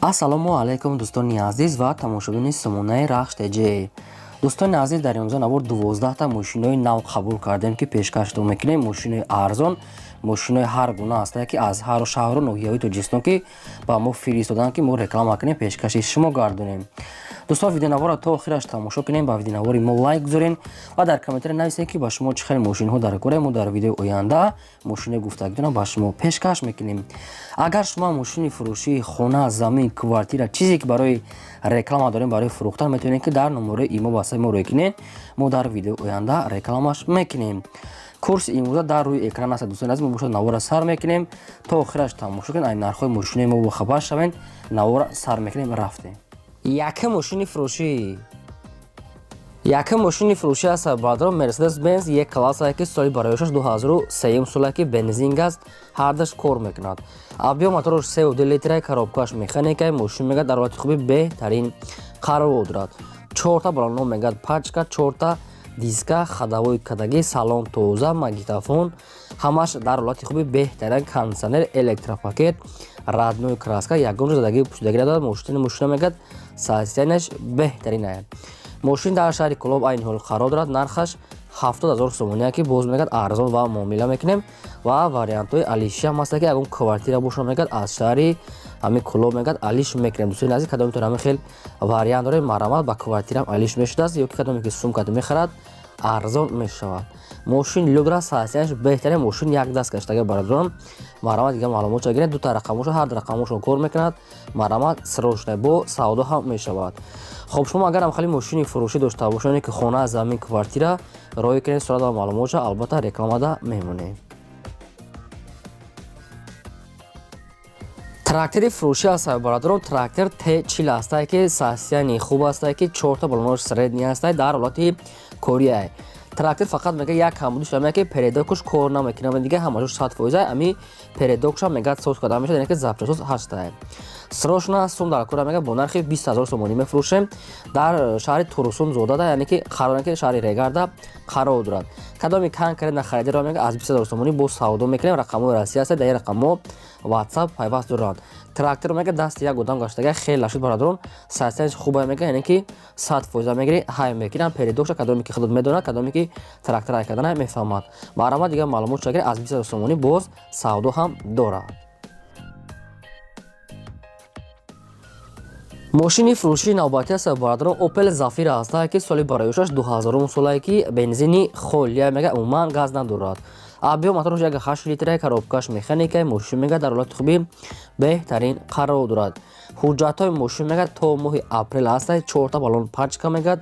Ассалому алайкум, дӯстони азиз ва тамошобини сомонаи Рахш ТЖ. Дӯстони азиз, дар имрӯза навор 12та мошинои нав қабул кардем, ки пешкаштон мекунем. Мошинои арзон, мошинои ҳар гуна ҳастае, ки аз ҳару шаҳру ноҳияҳои Тоҷикистон, ки ба мо фиристоданд, ки мо реклама кунем, пешкаши шумо гардонем. Дӯстон, видеонаворро то охираш тамошо кунем, ба видеонавори мо лайк гузорем ва дар комментария нависем, ки ба шумо чӣ хел мошинҳо дар кора. Мо дар видеои оянда мошинои гуфтагитонро ба шумо пешкаш мекунем. Агар шумо мошини фурӯшии хона, замин, квартира, чизе ки барои реклама дорем, барои фурӯхтан, метавонед, ки дар номерои имо васаи мо рӯй кунед. Мо дар видеои оянда рекламаш мекунем. Курси имрӯза дар рӯи экран аст. Дӯстони азиз, мо бошад навора сар мекунем, то охираш тамошо кунед, ай нархҳои мошинои мо бохабар шавед. Навора сар мекунем, рафтем. Якум мошини фурӯшӣ, якум мошини фурӯшӣ аст, бародарон, Мерседес Бенз Е классае, ки соли барояшаш 2003 солае, ки бензин, газ ҳардаш кор мекунад. Объём мотораш 3,2 литра, коробкааш механикай. Мошин мегӯяд, дар ҳолати хуби беҳтарин қарор дорад. Чорта балонҳо мегӯяд пачка, чорта диска ходовой кадаги, салон тоза, магнитофон, ҳамаш дар ҳолати хуби беҳтарин, кондитсионер, электропакет, родной краска, ягон задаги пӯшидагӣ надорад. Мошина мегӯяд, состоянияш беҳтарин. Мошин дар шаҳри Кӯлоб айни ҳол қарор дорад. Нархаш 70 000 сомония, ки боз мегӯяд, арзон ва муомила мекунем ва вариантҳои алишиам ҳаста, ки ягон квартира боша, мегӯяд, аз шаҳри ҳамин Кӯлоб, мегӯяд, алиш мекунем. Дӯстони азиз, кадомитон ҳамин хел вариант дорем, марҳамат, ба квартираам алиш мешудааст ё ки кадоме ки сумкат мехарад, арзон мешавад. Мошин люгра, состоянияш беҳтарин, мошин як даст гаштага. Бародарон, марҳамат, дигар маълумотша гиред. Дута рақамошо, ҳар рақамошон кор мекунад. Марҳамат, срочно, бо савдо ҳам мешавад. Хоб, шумо агарам хеле мошини фурӯшӣ дошта бошед, ки хона, замин, квартира, роҳӣ кунед сурат ва маълумотша, албатта рекламада мемонем. Трактори фурӯшӣ аст, бародарон, трактор Т40 ҳастае, ки состояние хуб ҳастае, ки чорта балонош средний ҳастае, дар ҳолати кория. Трактор фақат мега, як камбудиш аме, ки передокуш кор намекунад, дига ҳамаҷош 100%. Ами передокушам мегӯяд, соз карда мешавад, яъне ки запчастҳо ҳастае. Срочно сум дар кора, мега, бо нархи 20 000 сомонӣ мефурӯшем. Дар шаҳри Турсун зодада, яъне ки қарор, ки шаҳри Регарда қарор дорад. Кадоми конкретно харидиро, мега, аз 20 000 сомонӣ бо савдо мекунем. Рақамҳои Россия аст, дар ин рақамҳо WhatsApp пайваст доранд. Трактор мега, дасти як одам гаштага, хеле нашуд, бародарон, состоянияш хуба, мега, яъне ки 100% мегирӣ, ҳай мекунам. Передокша кадоме ки худот медонад, кадоме ки трактор ҳай кардана мефаҳмад. Марҳамат, дигар маълумот шагир, аз 20 000 сомонӣ боз савдо ҳам дорад. Мошини фурӯшии навбатӣ аст, бародарон, Opel Zafira ҳастае, ки соли барояшаш 2000 солае, ки бензини холия, мега, умуман газ надорад. Объём мотораш 1,8 литра, коробкаш механика. Мошин мега, дар ҳолати хуби беҳтарин қарор дорад. Ҳуҷҷатҳои мошин мега, то моҳи апрел ҳастае. Чорта балон пачка, мегӯяд,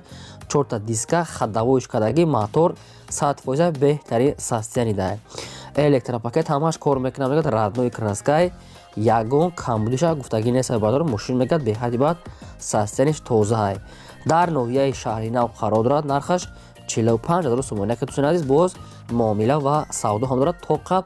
чорта диска ходовойш кардагӣ, мотор 100%, беҳтарин состояние дае, электропакет, ҳамаш кор мекунад, мегӯяд, родной краскай, ягон камбудиша гуфтагӣ нест. Бародаро, мошин мегӯяд, беҳади бад состоянияш тозаай. Дар ноҳияи Шаҳри Нав қарор дорад. Нархаш 45 000 сомонӣ, ки дӯстони азиз, боз муомила ва савдо ҳам дорад. Тоқа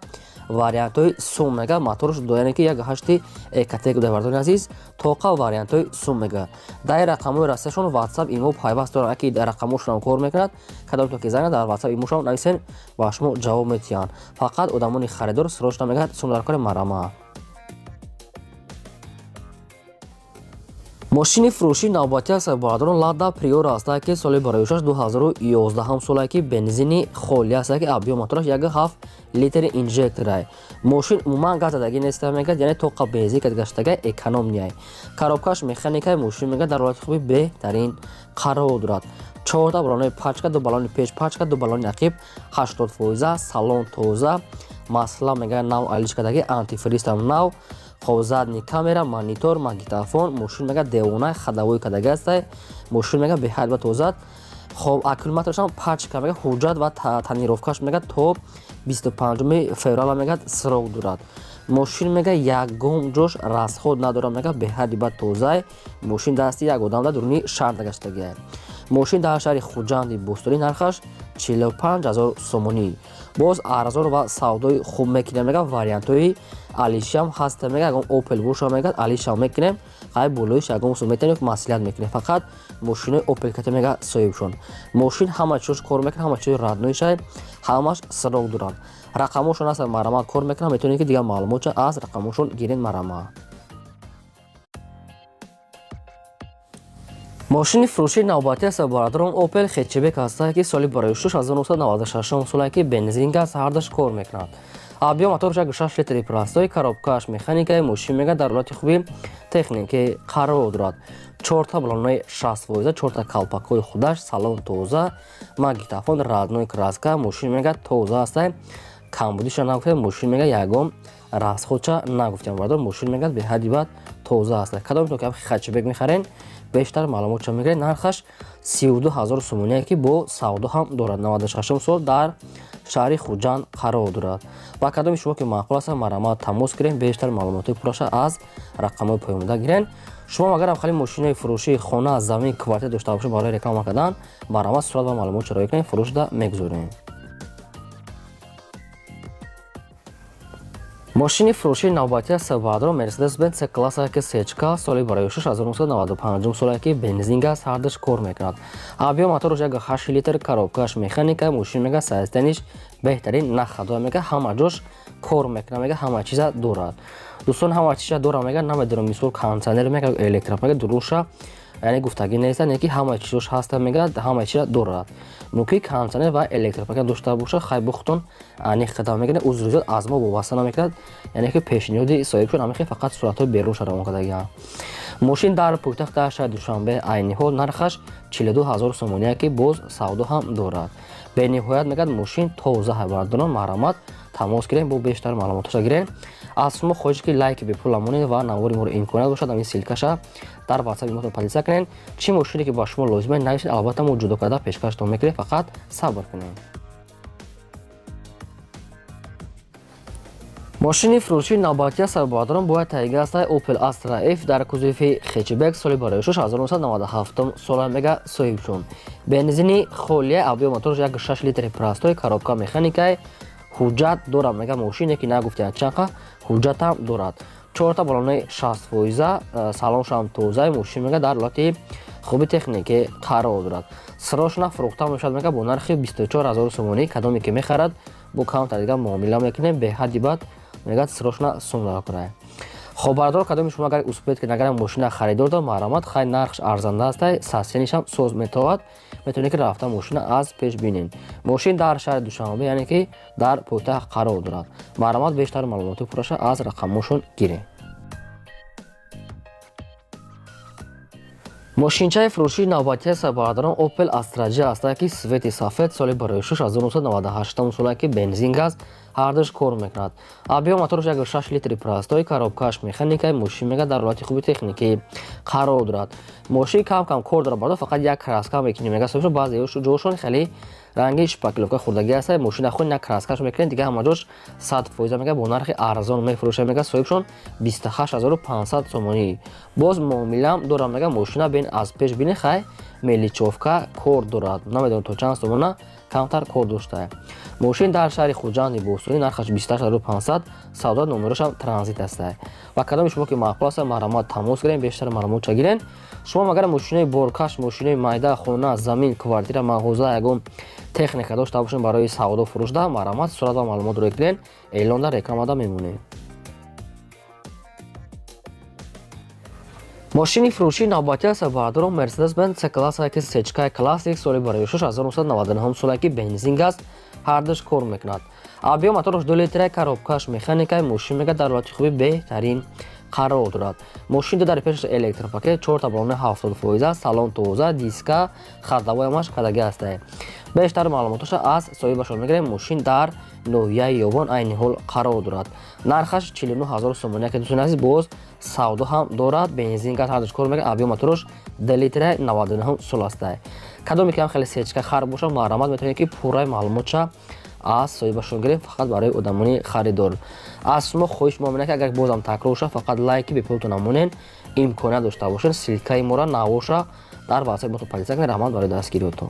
вариантҳои сум, мега, моторш, яъне ки 1,8 Ecotec буда. Бардони азиз, тоқа вариантҳои сум, мега, дар рақамҳои расташон WhatsApp, имо пайваст доранд, ки дар рақамҳошонам кор мекунад. Кадомто ки занг дар WhatsApp, имошон нависен, ба шумо ҷавоб метиҳанд. Фақат одамони харидор срочно, мегӯяд, сум дар кори, марҳамат. Мошини фурӯшии навбатӣ аст, бародарон, Лада Приора ҳастае, ки соли барояшаш 2011 солае, ки бензини холӣ ҳастае, ки объём мотораш 1,7 литри инжекторай. Мошин умуман газ задагӣ нест, мегӯяд, яъне тоқа бензин гаштага, экономияй. Коробкаш механикай. Мошин мегӯяд, дар ҳолати хуби беҳтарин қарор дорад. Чорта балонои пачка, ду балони пеш пачка, ду балони ақиб 80%, салон тоза, масла мегӯяд, нав алиш кардагӣ, антифристам нав. Хоб, задний камера, монитор, магнитофон. Мошин мега, девона ходовой кардагӣ ҳастай. Мошин мега, беҳад ба тозат. Хоб, аккумуляторашам пачка, мега, ҳуҷҷат ва тонировкаш мега, то 25 феврала, мегӯяд, срок дорад. Мошин мега, ягон ҷош расход надорад, мега, беҳади бад тозай. Мошин дасти як одам да дуруни шаҳр гаштагиай. Мошин дар шаҳри Хуҷанди бостонӣ, нархаш 45 000 сомонӣ, боз арзон ва савдои хуб мекунем. Мега, вариантҳои алишиам ҳаста, мега, ягон Опел боша, мега, алишам мекунем, қай болоиш ягон сум метавонем, маслиҳат мекунем. Фақат мошинои Опел ката, мега, соҳибшон. Мошин ҳама чизош кор мекунад, ҳама чизи роднойшай, ҳамаш срок доранд. Рақамҳошон ҳастанд, марҳамат, кор мекунад. Метавонед, ки дигар маълумотша аз рақамҳошон гиред, марҳамат. Мошини фурӯшии навбатӣ аст, бародарон, Opel хэтчбек ҳастае, ки соли барои 1996 солае, ки бензин, газ ҳардаш кор мекунад. Объём моторш 6 литри простой, коробкаш механикаи. Мошин мега дар ҳолати хуби техникӣ қарор дорад. Чорта балонои 60%, чорта калпакҳои худаш, салон тоза, магнитофон, родной краска. Мошин мега тоза ҳастай, камбудиша нагуфтем. Мошин мега ягон расходша нагуфтем, бародар. Мошин мега беҳадди бад тоза ҳастай. Кадом ки хэтчбек мехарен, бештар маълумотша мегиред. Нархаш 32 000 сомоние, ки бо савдо ҳам дорад. 96 сол, дар шаҳри Хуҷанд қарор дорад. Ба кадоми шумо ки маъқул аст, марҳамат, тамос гирем. Бештар маълумотҳои пурраша аз рақамҳои поёнбуда гирен. Шумо агарам хали мошинои фурӯшии хона, замин, квартира дошта бошед барои реклама кардан, марҳамат, сурат ва маълумот чароӣ кунед, фурӯшда мегузорем. Мошини фурӯшии навбатӣ аст, бародарон, Мерседес Бенц С класса, ки сечка, соли барои 1995 соле, ки бензин, газ ҳардаш кор мекунад. Объём моторш 1,8 литр, коробкаш механика. Мошин мега состояниш беҳтарин, на хадоя, мега ҳама ҷош кор мекунад, мега ҳама чиза дорад. Дӯстон, ҳама чиза дорад, мега намедонам, мисол, кондитсионер мега, электропакет дуруша, яъне гуфтагӣ неста, не ки ҳама чизош ҳаста, мега ҳама чиза дорад. Мумкин кондитсионер ва электропакет дошта боша. Хай, бухтон аниқ қадам мекунед, узри зиёд аз мо вобаста намекунад, яъне ки пешниҳоди соҳибшон ҳамихе, фақат суратҳои берунша равон кардагиам. Мошин дар пойтахта шаҳри Душанбе, айни ҳол нархаш 42 000 сомония, ки боз савдо ҳам дорад. Бениҳоят мегӯяд мошин тоза. Бародарон, марҳамат, тамос гирем, бо бештар маълумоташа гирем. Аз шумо хоҳиш ки лайки бепул намонед ва навори моро имконият бошад, ҳамин ссылкаша дар ватсапи мо поделиться кунед. Чӣ мошине ки ба шумо лозима, нависед, албатта мо ҷудо карда пешкаштон мекунем, фақат сабр кунед. Мошини фурӯшии навбатӣ аст, бародарон, бояд тайга аст, Opel Astra F дар кузови хэтчбек, соли барои 1997 сола, мега соҳибшон бензини холия. Объём моторш 1,6 литри простой, коробка механикай. Ҳуҷҷат дорад, мега мошине ки нагуфтияд чанқа ҳуҷҷатам дорад. Чорта балонаи 60%, салоншам тозаи. Мошин мега дар ҳолати хуби техникӣ қарор дорад. Срочно фурӯхта мешавад, мега бо нархи 24 000 сомонӣ. Кадоме ки мехарад, бо камтар дига муомила мекунем. Беҳадди бад мегӯяд срочно сум кунад. Хоб, бародаро, кадоми шумо агар успеть ки агар мошина харидор дор, марҳамат. Хай, нархш арзанда аста, состоянишам соз метавад, метавонед ки рафта мошина аз пеш бинед. Мошин дар шаҳри Душанбе, яъне ки дар пойтахт қарор дорад. Марҳамат, бештар маълумоти пурраша аз рақамҳошон гиред. Мошинчаи фурӯшии навбатӣ аст, бародарон, Opel Astra J аст, ки цвети сафед, соли барои 1998 сола, ки бензин, газ ҳардуш кор мекунад. Объём моторш 1,6 литри простой, коробкаш механика. Мошин мега дар ҳолати хуби техникӣ қарор дорад. Мошин кам кам кор дорад, бародар, фақат як краска мекунем, мега баъзе ҷошон хеле ранги шпаклёвка хӯрдагӣ аст. Мошина худ як краскаш мекунед, дига ҳама ҷош 100%. Мега бо нархи арзон мефурӯшад, мега соҳибшон 28 500 сомонӣ, боз муомилаам дорам. Мега мошина бин аз пеш бини. Хай, мелочёвка кор дорад, намедонам то чанд сомона камтар кор доштаа. Мошин дар шаҳри Хуҷанди бостонӣ, нархаш 28 500, савдо, номерошам транзит аста. Ва кадоми шумо ки маъқул аст, марҳамат, тамос гирем, бештар маълумотша гирен. Шумо агар мошинои боркаш, мошинои майда, хона, замин, квартира, мағоза, ягон техника дошта бошем барои савдо фурӯшда, марҳамат, сурат ва маълумот рӯй кунед, эълон дар рекламада мемонем. Мошини фурӯшии навбатӣ аст, бародарон, Мерседес Бенз С класса, ки сечкаи классик, соли барои 1999 сола, ки бензин, газ ҳардуш кор мекунад. Объём мотораш 2 литра, коробкаш механикаи. Мошин мега дар ҳолати хуби беҳтарин қарор дорад. Мошин ду дар пешаш электропакет, чорта балони 70%, салон тоза, диска, ходовойамаш кадаги ҳастае. Бештар маълумоташа аз соҳибашон мегирем. Мошин дар ноҳияи Ёвон айни ҳол қарор дорад. Нархаш 49 000 сомонӣ, ки, дӯстони азиз, боз савдо ҳам дорад. Бензин, газ ҳардуш кор мекунад. Объём мотораш 2 литра, 99 сол астае. Кадоме ки ҳам хеле сечка хар боша, марҳамат, метавонед ки пурраи маълумотша аз соҳибашон гирем. Фақат барои одамони харидор аз шумо хоҳиш мо, ки агар бозам такрор шавад, фақат лайки бепултон намонен, имконият дошта бошед, ссылкаи моро навоша дар ватсапи мо поделиться кунед. Раҳмат барои дастгириётон.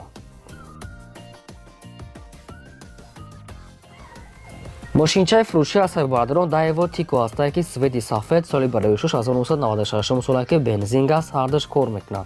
Мошинчаи фурӯшӣ аст, бародарон, Даево Тико ҳастае, ки цвети сафед, соли барои 1996 солае, ки бензин, газ ҳардуш кор мекунад.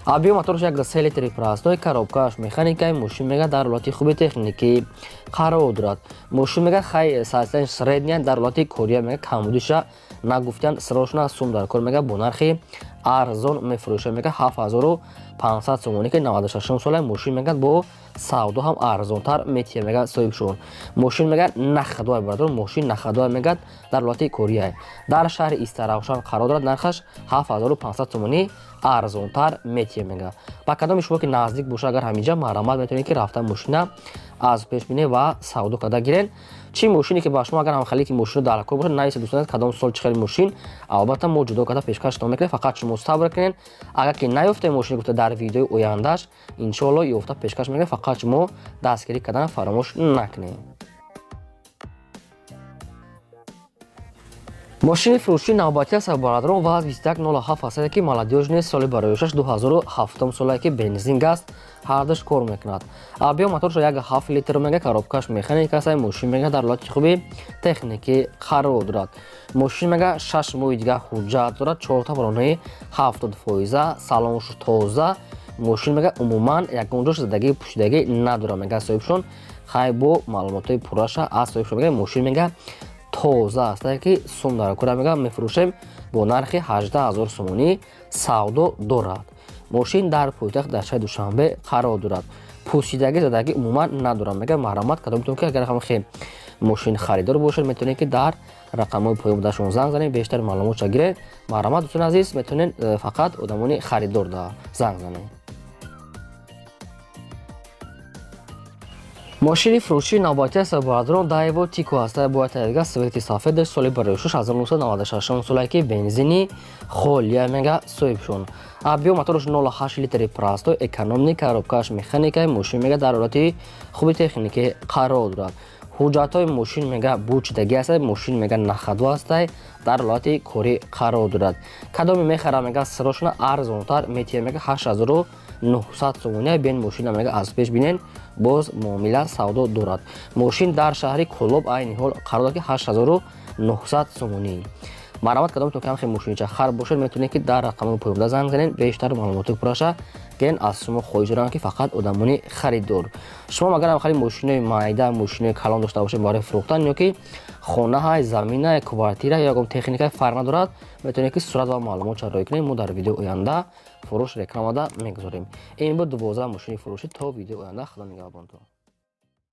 Объём мотораш 1,3 литри простой, коробкааш механикаи. Мошин мега дар ҳолати хуби техникӣ қарор дорад. Мошин мега хай состояние средняя, дар ҳолати кория, мега камбудиша нагуфтиян. Срочно сум дар кор, мега бо нархи Арзон мефурӯшад, мега 7500 сомонӣ, ки 96 сола мошин мегӯяд, бо савдо ҳам арзонтар метиҳад, мегӯяд соҳибшон. Мошин мегӯяд на ходовой, бародар, мошин на ходовой, мегӯяд дар ҳолати кория, дар шаҳри Истаравшан қарор дорад. Нархаш 7500 сомонӣ, арзонтар метиҳад, мегӯяд. Ба кадоми шумо ки наздик бошад, агар ҳаминҷа, марҳамат, метавонед ки рафта мошина аз пеш бинед ва савдо карда гиред. Чӣ мошине ки ба шумо, агар ҳамхеле ки мошино дар кор бошад, нависед, дӯстон, кадом сол, чӣ хели мошин, албатта мо ҷудо карда пешкаштон мекунем. Фақат шумо сабр кунед. Агар ки наёфтем мошине гуфта, дар видеои ояндаш иншоалло ёфта пешкаш мекунем. Фақат шумо дастгирӣ кардана фаромӯш накунед. Мошини фурӯшии навбатӣ аст, бародарон, ВАЗ 2107 аст, ки молодёжный, соли барояшаш 2007 солае, ки бензин, газ ҳардуш кор мекунад. Объём моторшо 1,7 литр мега, коробкаш механика аст. Мошин мега дар ҳолати хуби техникӣ қарор дорад. Мошин мега 6 моҳи дига ҳуҷҷат дорад, чорта баронаи 70%, салонш тоза. Мошин мега умуман ягон ҷош задагӣ, пӯшидагӣ надорад, мега соҳибшон. Хай, бо маълумотҳои пурраша аз соҳибшон. Мега мошин мега тоза аст, ки сум дар кора. Мега мефурӯшем бо нархи 18 0 сомонӣ, савдо дорад. Мошин дар пойтахт, дар шаҳри Душанбе қарор дорад. Пӯсидагӣ, задагӣ умуман надорад, мега. Марҳамат, кадомтон ки агар ҳам мошин харидор бошед, метавонед ки дар рақамҳои поён будашон занг занед, бештар маълумотша гиред. Марҳамат, дӯстони азиз, метавонед фақат одамони харидор занг занед. Мошини фурӯшии навбатӣ аст, бародарон, Дайво Тико аст, бояд дига цвети сафедаш, соли барояшуш 1996 солае, ки бензини холия, мега соҳибшон. Объём мотораш 0,8 литри, простой, экономный, коробкаш механика. Мошин мега дар ҳолати хуби техникӣ қарор дорад. Ҳуҷҷатҳои мошин мега бучидагӣ аст. Мошин мега на ходу астай, дар ҳолати корӣ қарор дорад. Кадоме мехара, мега сирошона арзонтар метиҳад, мега 8900 сомония. Бен мошина мега аз пеш бинен, боз муомила, савдо дорад. Мошин дар шаҳри Кӯлоб айни ҳол қарор дорад, ки 8900 сомонӣ. Марҳамат, кадомтон кам хел мошинча хар бошед, метавонед ки дар рақамҳои поёнда занг занед, бештар маълумоти пурраша гирен. Аз шумо хоҳиш дорам ки фақат одамони харидор. Шумо агар ҳам хеле мошинои майда, мошинои калон дошта бошед барои фурӯхтан, ё ки хонаҳай, замина, квартира ё ягон техникаи фарқ надорад, метавонед ки сурат ва маълумот роӣ кунед, мо дар видеои оянда фурӯш рекламада мегузорем. Ин буд 12 мошини фурӯшӣ. То видеои оянда, Худо нигаҳбонтон.